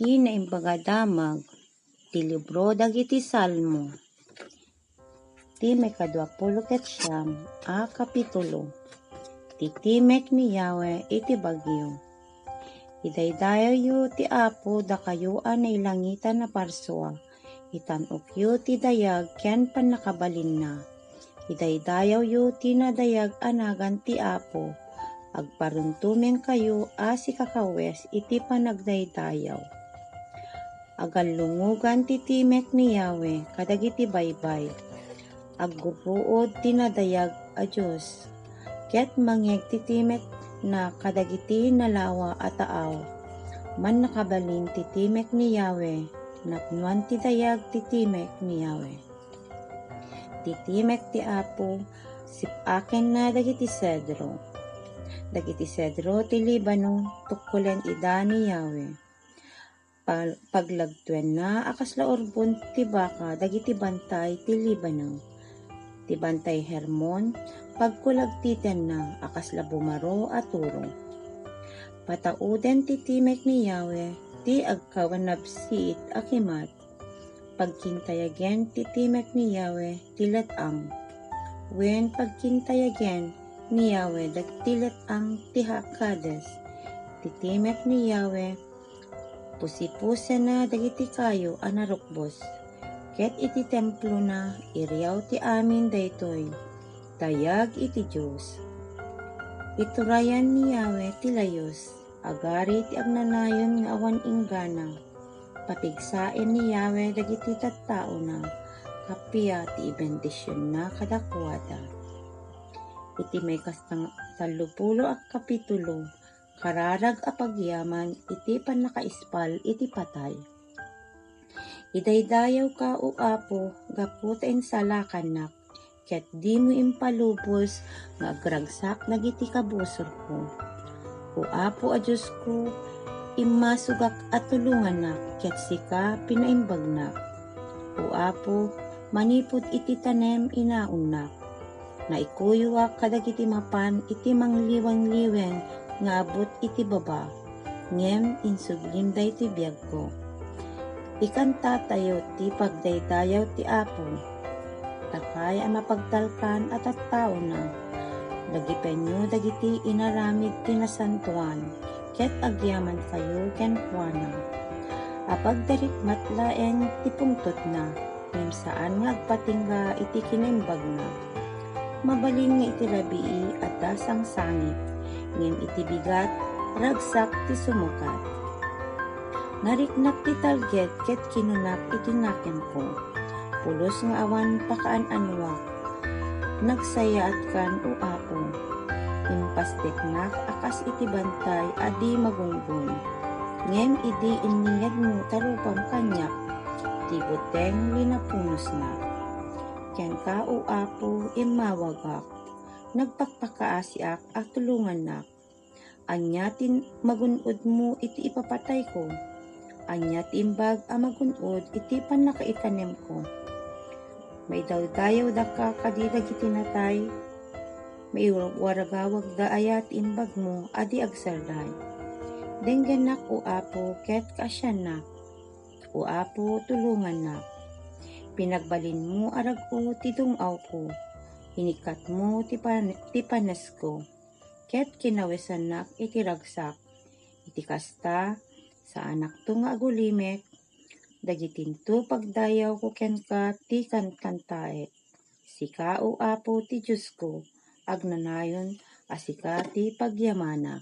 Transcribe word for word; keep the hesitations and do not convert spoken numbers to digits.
Ti Naimbag a Damag ti libro dagiti Salmo. Ti maikadua pulo ket siam a kapitulo. Ti timek ni Yahweh iti bagyo. Idaydayawyo ti Apo, dakayo a nailangitan a parsua. Itan-okyo ti dayag ken pannakabalinna. Idaydayawyo ti nadayag a nagan ti Apo. Agparuntumengkayo a sikakawes iti panagdaydayaw. Agallungogan ti timek ni Yahweh kadagiti baybay. Aggurruod ti nadayag a Dios, ket mangngeg ti timekna kadagiti nalawa a taaw. Mannakabalin ti timek ni Yahweh, napnoan ti dayag ti timek ni Yahweh. Ti timek ti Apo, sip-akenna dagiti sedro. Dagiti sedro ti Libano, tukkolen ida ni Yahweh. Pal-, paglagtuenna a kasla urbon ti baka dagiti bantay ti Libano. Ti bantay Hermon, pagkulagtitenna a kasla bumaro a turo. Patauden ti timek ni Yahweh ti agkawanabsiit a kimat. Pagkintayagen ti timek ni Yahweh ti let-ang. Wen pagkintayagen ni Yahweh dagiti let-ang ti Hades. Ti timek ni Yahweh, pusipusena dagiti kayo a narukbos. Ket iti templona, iriaw ti amin daytoy. Dayag iti Dios. Iturayan ni Yahweh ti layus. Agari ti agnanayon nga awan inggana. Papigsaen ni Yahweh dagiti tattaona, kappia ti ibendisionna kadakuada. Iti maikasang-, tallopulo a kapitulo, kararag a pagyaman iti pannakaispal iti patay. Idaydayawka, O Apo, gapu ta insalakannak, ket dimo impalubos nga agragsak dagiti kabusorko. O Apo a Diosko, immasugak a tulongannak, ket sika pinaimbagnak. O Apo, manipud iti tanem inaonnak. Naikuyoak kadagiti mapan iti mangliwengliwen nga abut iti baba, ngem insublim daytoy biagko. Ikantatayo ti pagdaydayaw ti Apo. Dakay a mapagtalkan a tattaona, dagipenyo dagiti inaramid ti nasantoan, ket agyamankayo kenkuana. Apagdarikmat laeng ti pungtotna, ngem saan nga agpatingga iti kinaimbagna. Mabalin nga iti rabii, adda sangsangit, ngem iti bigat, ragsak ti sumukat. Nariknak ti talged ket kinunak iti nakemko, "Pulos nga awan pakaan-anoak." Nagsayaatkan, O Apo. Impasdeknak a kas iti bantay a di magunggon. Ngem idi inningedmo, tarupam kaniak ti buteng linapunosna. Kenka, O Apo, immawagak. Nagpakpakaasiak a tulongannak. Ania ti magun-odmo iti ipapatayko? Ania ti imbag a magun-od iti pannakaitanemko? Maidawdayawdaka kadi dagiti natay? Maiwaragawagda aya ti imbagmo a di agsardeng? Denggennak, O Apo, ket kaasiannak. O Apo, tulongannak. Pinagbalinmo a rag-o ti dung-awko. Inikkatmo ti pan-, ti panesko, ket kinawesannak iti ragsak. Iti kasta, saanakto nga agulimek. Dagitinto pagdayawko kenka ti kankantaek. Sika, O Apo, ti Diosko, agnanayon a sika ti pagyamanak.